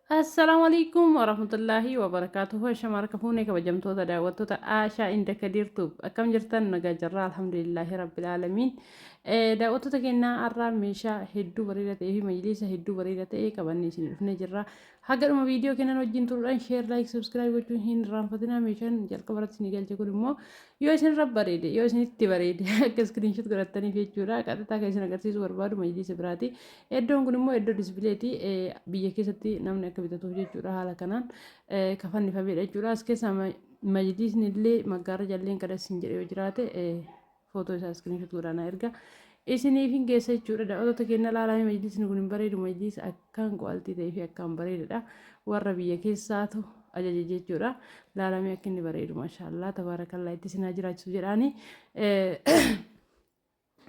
Assalaamu alaikum warahmatullaahi wabarakaatuhu. Ashama harka fuunee kabajamtoota daawwattoota Aashaa Inda Kadiir Tube. Akkam jirtan? Nagaa jirraa, alhamdulillaahi rabbil aalamiin. Daawwattoota keenyaa, har'aa meeshaa hedduu bareeda ta'ee fi majliisa hedduu bareeda ta'e qabannee isin dhufnee jirra. Haga dhuma viidiyoo keenan wajjin turuudhaan share, like, subscribe gochuun hin irraanfatinaa. Meeshaan jalqaba irratti isin galche kun immoo yoo isin irra bareede, yoo isinitti bareede, akka screenshot godhattaniif jechuudha. Qaxxitaa kan isin agarsiisuu barbaadu majliisa biraati. Iddoon kun immoo iddoo dispileeti, biyya keessatti namni akka bitatuuf jechuudha. Haala kanaan kafannifameedha jechuudha. As keessa majliisni illee maggaarra jalleen kada isin jedhe yoo jiraate, footoo isaa screenshot godhaa erga. Isiniif hin geessa jechuudha. Daawwattoota keenya, ilaalaa, majliisni kun hin bareedu? Majliisa akkaan quality ta'ee fi akkaan bareedadha. Warra biyya keessaatu ajaje jechuudha. Laalamee akka inni bareedu, maashaallah tabaarakallaa, itti isin haa jiraachisu jedhaani.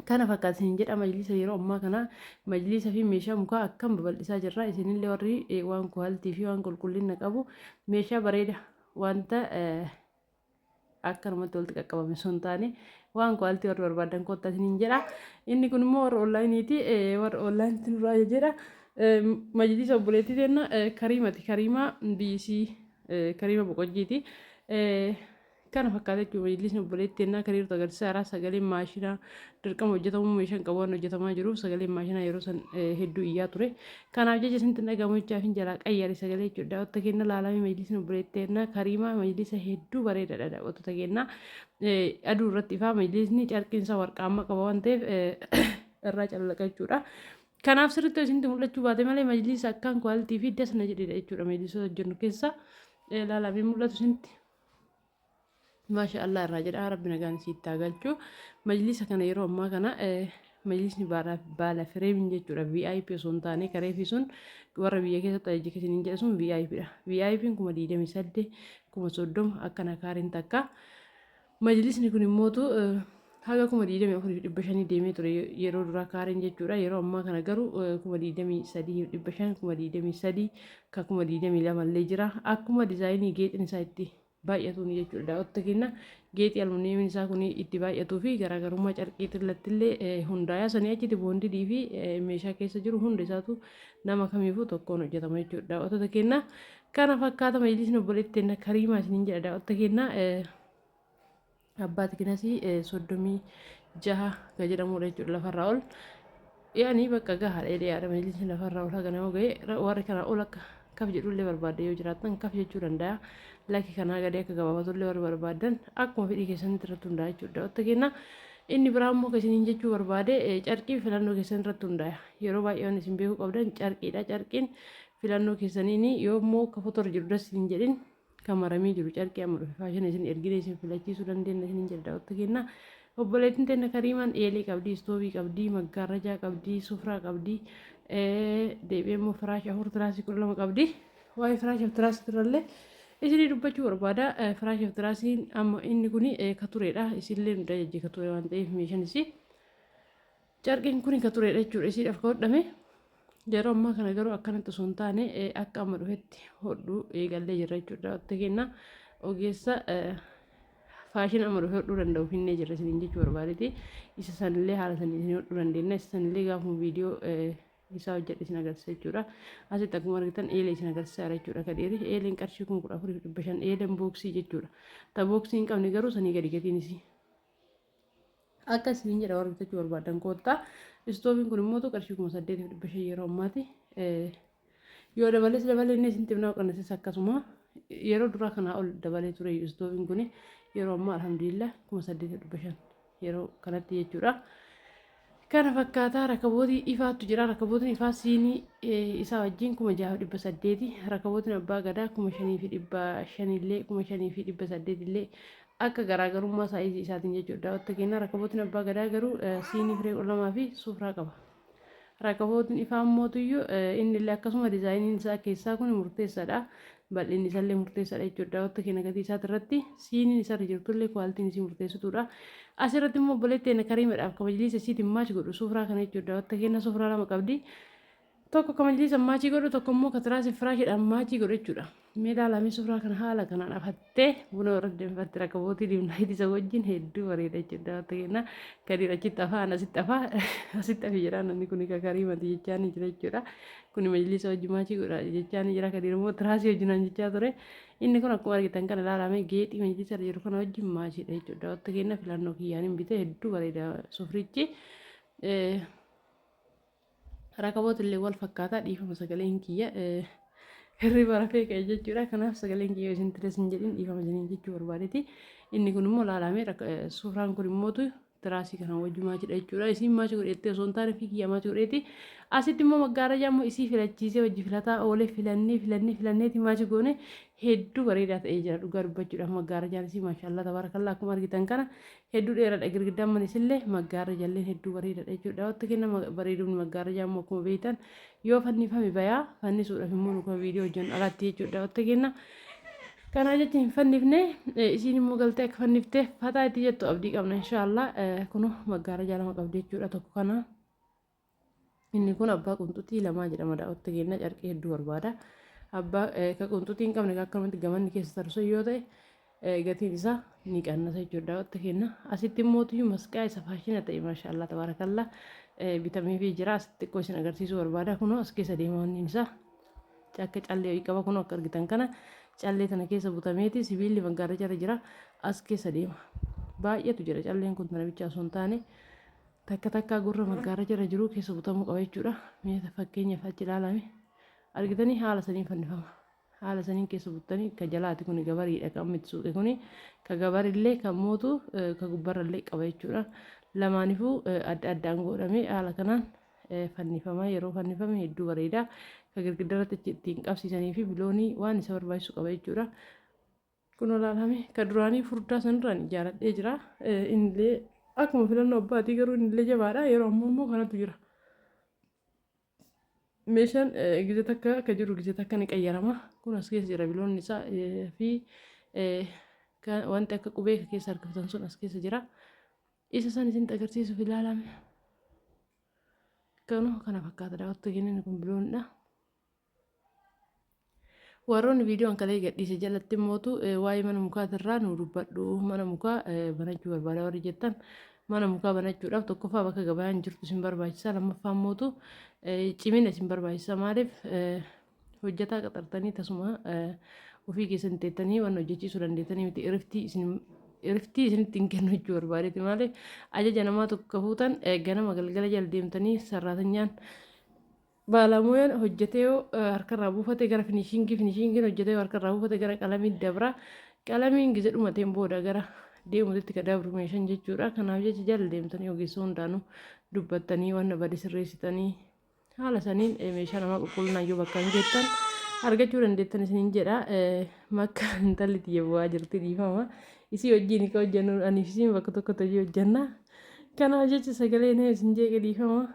Kana fakkaata isin jedha. Majlisa yeroo ammaa kana majlisa fi meeshaa mukaa akkam babal'isaa jirra. Isinillee warri waan quality fi waan qulqullina qabu, meeshaa bareeda, wanta akkanumatti walitti qaqqabame osoo hin taane, waan quality warri barbaadan kottaa isiniin jedha. Inni kun immoo warra onlaayiniiti. Warra onlaayiniitti nurraa jedha. Majlisa obboleettii teenna Kariimati. Kariimaa biisii Kariima Boqojjiiti. Kana fakkaata jechuudha majlisni obboleettii teenna Kariirtu agarsiisa jira. Sagaleen maashinaa dirqama hojjetamuu meeshaan qabu waan hojjetamaa jiruuf, sagaleen maashinaa yeroo san hedduu iyyaa ture. Kanaaf jecha isinitti hin dhagahamu jechaaf hin jalaa qayyare sagalee jechuudha. Daawwattoota keenya, laalamee majlisni obboleettii teenna Kariimaa majlisa hedduu bareedaadha, daawwattoota keenya. Aduu irratti ifaa majlisni, carqiin isaa warqaamma qaba waan ta'eef irraa callaqa jechuudha. Kanaaf sirriitti isinitti mul'achuu baate malee, majlisa akkaan quality fi dasna jedhedha jechuudha majlisoota hojjennu keessa. Laalamee mul'atu isinitti. Maasha Allah irraa jedha, rabbi nagaan isiitti haa galchu. Majlisa kana yeroo ammaa kana majlisni baala fireemiin jechuudha. VIP osoo hin taane, kareefi sun warra biyya keessatti ajaje isiniin jedhe sun VIP dha. VIP'n 28,000, 30,000 akkana kaariin takka. Majlisni kun immootu haga 24,500 deemee ture yeroo duraa kaariin jechuudha. Yeroo ammaa kana garuu 23,500, 23,000, ka 22,000 illee jira. Akkuma dizaayinii geexin isaa itti baay'atuun jechuudha. Daawwattoota keenya, geexii aluminiyeemiin isaa kun itti baay'atuu fi garaagarummaa carqii irratti illee hundaa'aa. Sanii achitti bonded fi meeshaa keessa jiru hunda isaatu nama kamiifuu tokkoon hojjetama jechuudha. Daawwattoota keenya, kana fakkaata majlisni obboleettii teenya Kariimaa isiniin jedha, daawwattoota keenya. Abbaa thickness 36 ka jedhamudha jechuudha lafarraa ol. Yaani bakka gahaadha jedhee yaada, majlisni lafarraa ol haga nama gahe. Warri kanaa ol akka kaf jedhullee barbaadde yoo jiraattan, kaf jechuu danda'a. Lakki, kanaa gadi akka gabaabatullee warri barbaadan, akkuma fedhii keessanitti irratti hundaa'a jechuudha. Daawwattoota keenya, inni biraa immoo kan isiniin jechuu barbaade, carqii filannoo keessan irratti hundaa'a. Yeroo baay'ee waan isin beekuu qabdan carqiidha. Carqiin filannoo keessaniin yoo immoo akka fotorra jiru das hin jedhin, kan maramee jiru, carqii amma dhufe faashina isin ergine isin filachiisuu dandeenya isiniin jedha, daawwattoota keenya. Obboleettiin teenya Kariimaan eelee qabdi, istoovii qabdi, maggaarrajaa qabdi, sufraa qabdi, deebi'ee immoo firaasha afur, tiraasii 12 qabdi. Waa'ee firaasha fi tiraasii irrallee isinii dubbachuu barbaada. Firaasha fi tiraasiin amma inni kuni ka turedha. Isinillee nu ajajje ka ture waan ta'eef, meeshaan isii. Carqiin kuni ka turedha jechuudha. Isiidhaaf ka hodhame. Yeroo ammaa kana garuu akkanatti osoo hin taane, akka amma dhufetti hodhuu eegallee jirra jechuudha. Daawwattoota keenya, ogeessa faashina amma dhufe hodhuu danda'u finnee jirra isiniin jechuu barbaadeeti. Isa sanillee haala sanii isin hodhuu dandeenya. Isa sanillee gaafuma viidiyoo isaa hojjedhe isin agarsiisa jechuudha. Asitti akkuma argitan eelee isin agarsiisaa jira jechuudha. Kadheeri eeleen qarshii 14,500, eeleen booksii jechuudha. Ta booksii hin qabne garuu sanii gadi gatiin isii. Akka isiniin jedha, warra bitachuu barbaadan koottaa. Istooviin kun immoo qarshii 8,500 yeroo ammaati. Yoo dabalees dabalee inni isin xibnaa qannasis, akkasuma yeroo duraa kanaa ol dabalee ture istooviin kun. Yeroo ammaa alhamdulillah 8,500 yeroo kanatti jechuudha. Kana fakkaataa rakabootii ifaatu jira. Rakabootiin ifaa siinii isaa wajjin 6,800. Rakabootiin abbaa gadaa 5,500 illee, 5,800 illee, akka garaagarummaa saayizii isaatiin jechuudha. Daawwattoota keenya, rakabootiin abbaa gadaa garuu siinii firee 12 fi sufraa qaba. Rakabootiin ifaa mootuyyuu inni illee akkasuma, dizaayiniin isaa keessaa kun murteessaadha. Bal'inni isaallee murteessaadha jechuudha. Daawwattoota keenya, gatii isaati irratti siiniin isarra jirtullee qualityn isii murteessituudha. Asirratti immoo obboleettiin Kariimadhaaf ka majliisa isiitiin match godhu sufraa kana jechuudha. Daawwattoota keenya, sufraa lama qabdi. Tokko ka majliisa match godhu, tokko immoo ka tiraasii firaashiidhaan match godhu jechuudha. Mee ilaalamee, sufraa kana haala kanaan afattee buna irratti danfatte, rakabootii dimnaayitii isa wajjin hedduu bareeda jechuudha. Daawwattoota keenya, Kadiir achitti afaa, asitti afaa, asitti afi jedhaa, namni kun ka Kariimati jechaa ni jira jechuudha. Kuni majlisa wajji match godha jechaa ni jira. Kadiir immoo tiraasii wajji naan jechaa ture. Inni kun akkuma argitan kana ilaalame geexii majlisa irra jiru kana wajjin matchiidha jechuudha. Daawwattoota keenya, filannoo kiyyaan hin bite, hedduu bareeda sufrichi. Rakaboota illee wal fakkaataa. Dhiifama, sagaleen kiyya hirriba rafee ka'e jechuudha. Kanaaf sagaleen kiyya isin tires hin jedhin, dhiifama isiniin jechuu barbaadeeti. Inni kun immoo ilaalame sufraan kun immootu tiraasii kana wajji matchiidha jechuudha. Isiin match godheettee osoo hin taane fi kiyya match godheeti. Asitti immoo maggaarajaa immoo isii filachiisee wajji filataa oolee, filannee filannee filanneeti match goone, hedduu bareedaa ta'ee jira dhugaa dubbachuudhaaf. Maggaarajaan isii maashaallah tabaarakallaa, akkuma argitan kana hedduu dheeraadha. Girgiddaan manisillee maggaarajalleen hedduu bareedaadha jechuudha. Daawwatta kenna, bareedumni maggaarajaa immoo akkuma beektan yoo fannifame bayaa, fannisuudhaaf immoo nu kan viidiyoo hojjennu alatti jechuudha, daawwatta kenna. Kanaa jecha hin fannifne, isiin immoo galtee akka fanniftee fataa itti jettu abdii qabna inshaallah. Kunoo maggaarajaa lama qabdi jechuudha, tokko kana. Inni kun abbaa qunxuxii lamaa jedhama, daawwatta keenya, carqii hedduu barbaada. Abbaa ka qunxuxii hin qabne akkanumatti gamanni keessa tarsu yoo ta'e gatiin isaa ni qannasa jechuudha, daawwatta keenya. Asitti immoo tuyyuu masqaa isa faashina ta'e maashaallah tabaarakallaa bitameefii jira. Asitti xiqqoo isin agarsiisuu barbaada. Kunoo as keessa deema, wanni isaa akka callee wayii qaba. Kunoo akka argitan kana callee tana keessa butameeti, sibiilli maggaarracha irra jira, as keessa deema. Baay'eetu jira, calleen kun tana bichaa osoo hin taane takka takkaa gurra maggaarracha irra jiru keessa butamuu qaba jechuudha. Mee fakkeenyaaf achi ilaalame, argitanii, haala saniin fannifama. Haala saniin keessa buttanii ka jalaati kuni gabariidha, kan itti suuqe kuni ka gabarillee kan mootu ka gubbarrallee qaba jechuudha. Lamaanifuu adda addaan godhamee haala kanaan fannifama. Yeroo fannifame hedduu bareeda. Ka girgiddarratti ittiin qabsiisanii fi biloonii waan isa barbaachisu qaba jechuudha. Kun olaalame ka duraanii furdaa sanirraan ijaaradhee jira. Innillee akkuma filannoo abbaatii, garuu innillee jabaadha. Yeroo ammaa immoo kanatu jira. Meeshaan gize takka akka jiru gize takka ni qayyarama. Kun as keessa jira, biloonni isaa fi wanti akka qubee keessa harkifatan sun as keessa jira. Isa san isinitti agarsiisuuf ilaalame. Kanuma kana fakkaata, daawwattoota keenya, kun biloonidha. Warroonni viidiyoon kalee gadhiise jalatti immootu waa'ee mana mukaatirraa nu dubbadhu, mana mukaa banachuu barbaada warri jettan, mana mukaa banachuudhaaf tokkoffaa bakka gabayaan jirtu isin barbaachisa, lammaffaa immootu cimina isin barbaachisa. Maaliif, hojjetaa qaxartanii tasuma ofii keessan teettanii waan hojjechiisuu dandeettanii miti, iriftii isin iriftii isinitti hin kennu jechuu barbaadeeti. Maaliif, ajaja namaa tokko fuutan ganama galgala jala deemtanii sarraatanyaan baalamoyaan hojjetee yoo harkarraa buufate gara finishingii, finishingiin hojjetee yoo harkarraa buufate gara qalamii dabra, qalamiin gize dhumateen booda gara deemutitti ka dabru meeshaan jechuudha. Kanaaf jecha jala deemtanii ogeessa hundaanuu dubbattanii waan bade sirreessitanii haala saniin meeshaa namaa qulqullinaan yoo bakka hin geettan argachuu dandeettan isiniin jedha. Makka intalli tiyya bu'aa jirti, dhiifama. Isii wajjin ka hojjennu aniif isiin bakka tokkotti hojii hojjenna. Kanaaf jecha sagalee na isin jeeqe, dhiifama.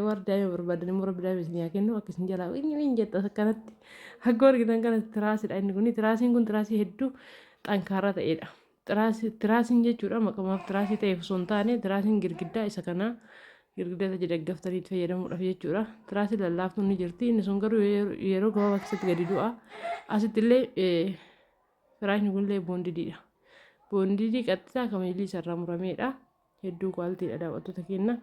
Warri daa'ima barbaadan immoo Rabbi daa'ima isin haa kennu. Akka isin jalaa inni inni jettu akkanatti akka argitan kana tiraasiidha inni kun. Tiraasiin kun tiraasii hedduu xankaaraa ta'edha. Tiraasiin jechuudha maqamaaf tiraasii ta'eef osoo hin taane, tiraasiin girgiddaa isa kanaa girgiddaa isa daggaftanii itti fayyadamuudhaaf jechuudha. Tiraasiin lallaaftuun ni jirti, inni sun garuu yeroo gabaabaa keessatti gadi du'a. Asitti illee firaashni kunillee bondediidha. Bonded qaxxisaa kan miilli isarraa murameedha. Hedduu qualityidha, daawwattoota keenya.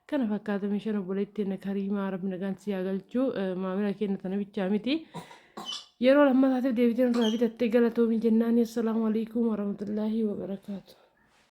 Kana fakkaata meeshaan obboleettii keenya Kariimaa, Rabbi nagaan si haa galchuu. Maamila keenya tana bichaa miti. Yeroo lammataatiif deebitee nurraa bitattee, galatoomii jennaani. Assalaamu alaikum warahmatullaahi wabarakaatu.